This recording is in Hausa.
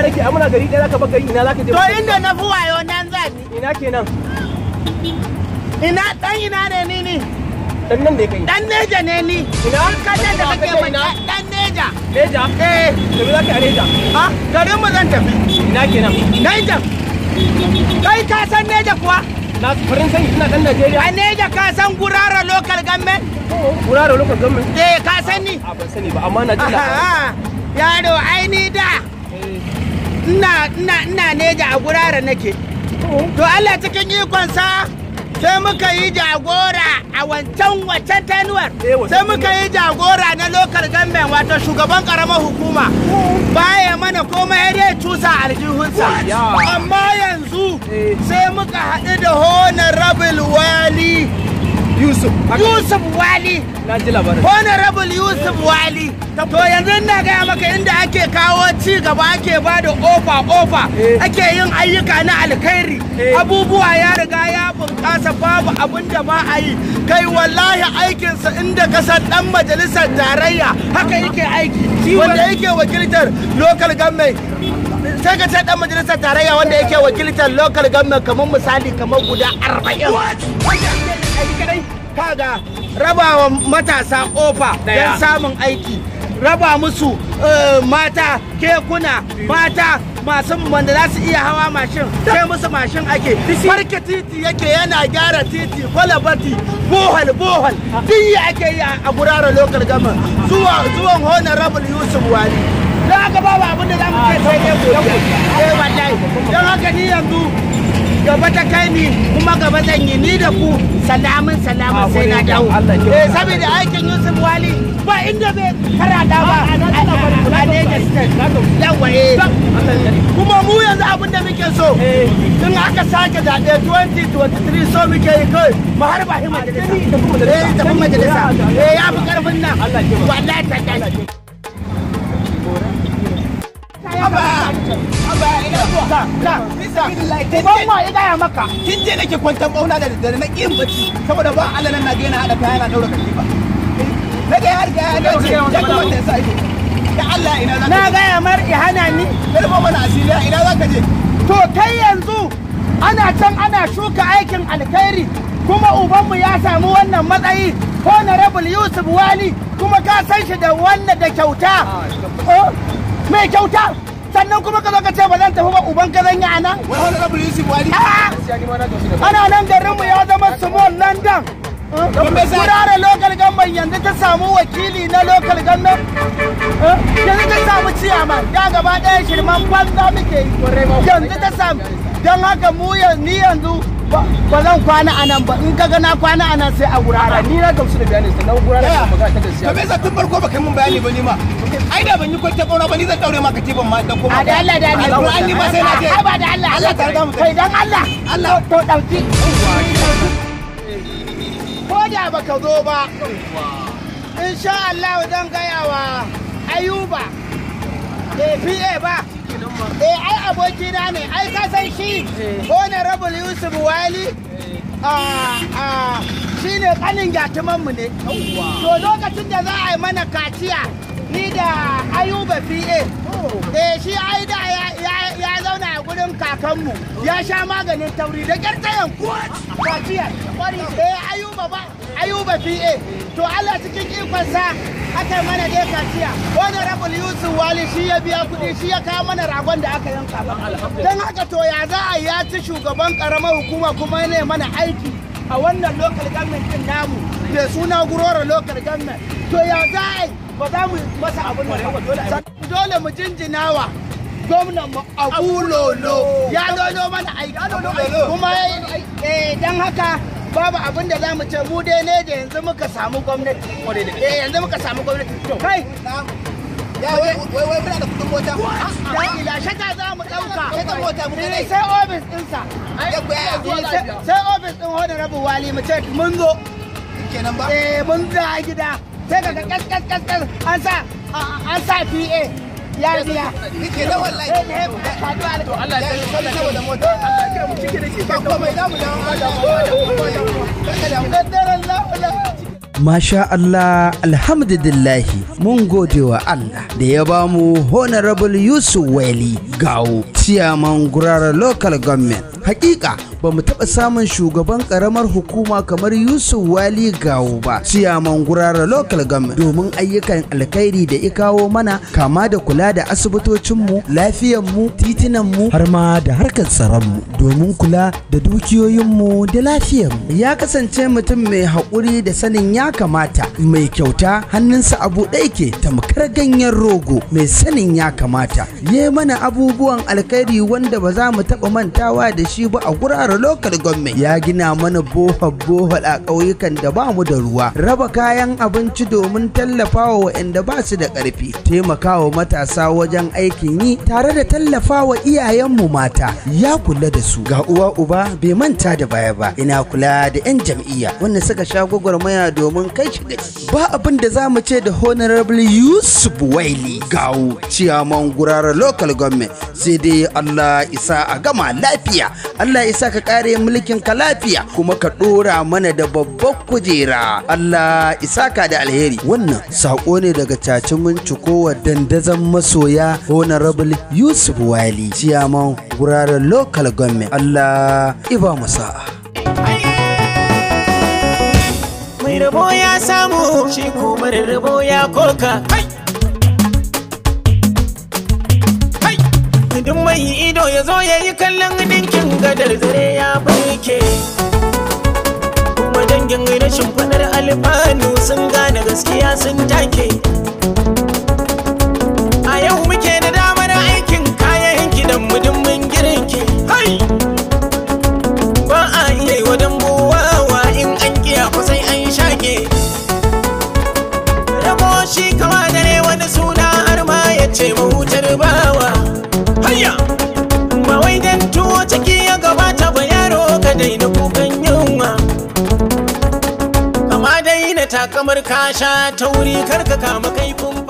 Tambaya nake, a muna gari ɗaya zaka bar gari, ina zaka je? To inda na fi wayo nan zan ni. Ina kenan? Ina dan ina ne ni ni? Dan nan da kai. Dan Neja ne ni. Ina? Kajan da kake mai dan Neja. Neja? Eh. To me zaka a Neja? Ah, garin mu zan tafi. Ina kenan? Neja. Kai ka san Neja kuwa? Na farin sani, ina dan Najeriya. A Neja ka san Gurara local government? Gurara local government? Eh, ka san ni? A ban sani ba, amma na ji labarin. Yaro, ai ni da ina Neja a Gurara nake. To Allah cikin ikonsa sai muka yi jagora a wancan tenuwar. Sai muka yi jagora na local government, wato shugaban karamar hukuma. Baya mana komai dai cusa aljihunsa. Amma yanzu sai muka haɗu da Honorable Wali Yusuf. Yusuf Wali. Na ji labarin. Honorable Yusuf Wali. To yanzu ina gaya maka inda ake kawo ci gaba, ake ba da ofa ake yin ayyuka na alkhairi. Abubuwa ya riga ya bunƙasa, babu abin da ba a yi. Kai wallahi aikinsa inda ka san ɗan majalisar tarayya haka yake aiki. Wanda yake wakiltar local government. Sai ka ce ɗan majalisar tarayya wanda yake wakiltar local government kamar misali kamar guda 40. Kaga rabawa matasa ofa don samun aiki, raba musu mata kekuna, mata masu wanda za su iya hawa mashin, sai musu mashin ake. Farke titi yake, yana gyara titi, kwalabati, bohol bohol duk ake yi a Gurara local government zuwan Honorable Yusuf Wali. Don haka babu abin da za mu ce sai dai godiya. Eh wallahi, don haka ni yanzu gaba ta kai ni kuma gaba zan yi ni da ku salamin salamin sai na dawo. Eh saboda aikin Yusuf Wali ba inda bai karada ba a Niger State. Yawa eh. Kuma mu yanzu abin da muke so in aka sake zaɓe 2023 so muke yi kai mu harba shi majalisa. Eh tafi majalisa. Eh ya fi karfin nan. Wallahi tallahi. Ban ya gaya maka. Kin je nake kwantar bauna da daddare na ƙin bacci saboda ba Allah nan na ga yana haɗa kaya na ɗaura katifa. Na ga ya riga ya dace ya kamata ya sa ido. Da Allah ina za ka. Na gaya mar ihana ni. Karfa mana asiriya ina za ka je. To kai yanzu ana can ana shuka aikin alkhairi kuma ubanmu ya samu wannan matsayi Honorable Yusuf Wali kuma ka san shi da wannan da kyauta. Mai kyauta. Sannan kuma ka zo ka ce ba zan tafi ba, uban ka zan yi a nan? Wai Honorable Yusuf Wali. Ana nan garinmu ya zama small London. Gurara local government yanzu ta samu wakili na local government. Yanzu ta samu ciyaman. Ya gaba ɗaya shirman banza muke yi. Yanzu ta samu. Don haka mu ni yanzu ba zan kwana a nan ba, in ka ga na kwana a nan sai a Gurara. Ni na gamsu da bayanin sa, na Gurara da magana ta gaskiya. To me yasa tun farko baka yi mun bayani ba ni ma? Ai da ban yi kwantar bauna ba ni zan daure ma katifan ma dan koma. A da Allah da ni. Alƙur'an ni ma sai na je. Ai ba da Allah. Allah tare da mu. Kai dan Allah. Allah. To dauki. Ko da baka zo ba. Insha Allah zan gaya wa Ayuba. Eh PA ba. Eh ai abokina ne, ai ka san shi Honorable Yusuf Wali shi ne kanin gyatumanmu ne. To lokacin da za a yi mana kaciya ni da Ayuba PA. Eh shi ai da ya zauna a gurin kakanmu ya sha maganin tauri da kyar tayan kaciya. Eh Ayuba ba Ayuba PA. To Allah cikin ikonsa aka yi mana dai kaciya. Honorable Yusuf Wali shi ya biya kuɗi, shi ya kawo mana ragon da aka yanka ba. Don haka to ya za a ya ci shugaban ƙaramar hukuma kuma ne mana aiki a wannan local government din namu mai suna Gurara local government. To ya za a yi ba za mu masa abin nan ba. Dole mu jinjinawa gwamnan mu Abu Lolo ya lolo mana aiki. Kuma don haka babu abin da za mu ce mu dai ne da yanzu muka samu gwamnati. Eh yanzu muka samu gwamnati. Kai Ya wai wai muna da kudin mota. Ya ila shata za mu dauka. Shata mota mu kadai. Sai office ɗinsa. Sai office ɗin Honorable Wali mu ce mun zo. Kenan ba? Eh mun da gida. Sai kaga kas kas kas kas an sa PA. Ya biya. Nike da wallahi. To Allah ya tsare saboda mota. Allah ya mu cike da shi. Ba komai za mu dawo. Allah. Masha Allah, alhamdulillahi, mun gode wa Allah da ya ba mu Honorable Yusuf Wali Gawo, Chairman Gurara Local Government. Hakika ba mu taɓa samun shugaban ƙaramar hukuma kamar Yusuf Wali Gawo ba, Chairman Gurara Local Government, domin ayyukan alkhairi da ya kawo mana, kama da kula da asibitocinmu, lafiyarmu, titunanmu, har ma da harkar tsaronmu, domin kula da dukiyoyinmu da lafiyarmu. Ya kasance mutum mai haƙuri da sanin ya kamata, mai kyauta, hannunsa a buɗe yake tamkar ganyen rogo, mai sanin ya kamata. Ya mana abubuwan alkhairi wanda ba za mu taɓa mantawa da shi ba a Gurara Local Government. Ya gina mana bohol bohol a ƙauyukan da ba mu da ruwa, raba kayan abinci domin tallafawa waɗanda ba su da ƙarfi, taimakawa matasa wajen aikin yi, tare da tallafawa iyayenmu mata. Ya kula da su, ga uwa uba bai manta da baya ba. Ina kula da 'yan jam'iyya wanda suka sha gwagwarmaya domin kai shi gaci. Ba abin da za mu ce da Honorable Yusuf Waili Gawo, Chairman Gurara Local Government, sai dai Allah isa a gama lafiya, Allah isa ka kare mulkin ka lafiya, kuma ka dora mana da babbar kujera. Allah isa ka da alheri. Wannan sako ne daga cacin Mincikowa dandazon masoya Honorable Yusuf Wali, Chairman Gurara Local Government. Allah iba mu sa'a. Mai rabo ya samu, shi kuma rabo ya koka. Duk mai ido ya zo ya yi kallon dinkin gadar zare ya barke. Kuma dangin rashin fadar alfanu sun gane gaskiya sun take. A yau muke da damar aikin kayan gidan mu duk mun girke. Ba a iya yi wa dambu wawa, in an kiya ko sai an shake. Rabo shi kama dare wani suna har ma ya ce mahutar bawa. Hayya! Ba wai dan tuwo ciki ya gabata ba, yaro ka daina kukan yunwa. Kama daina takamar kasha ta wuri, karka kama kaifin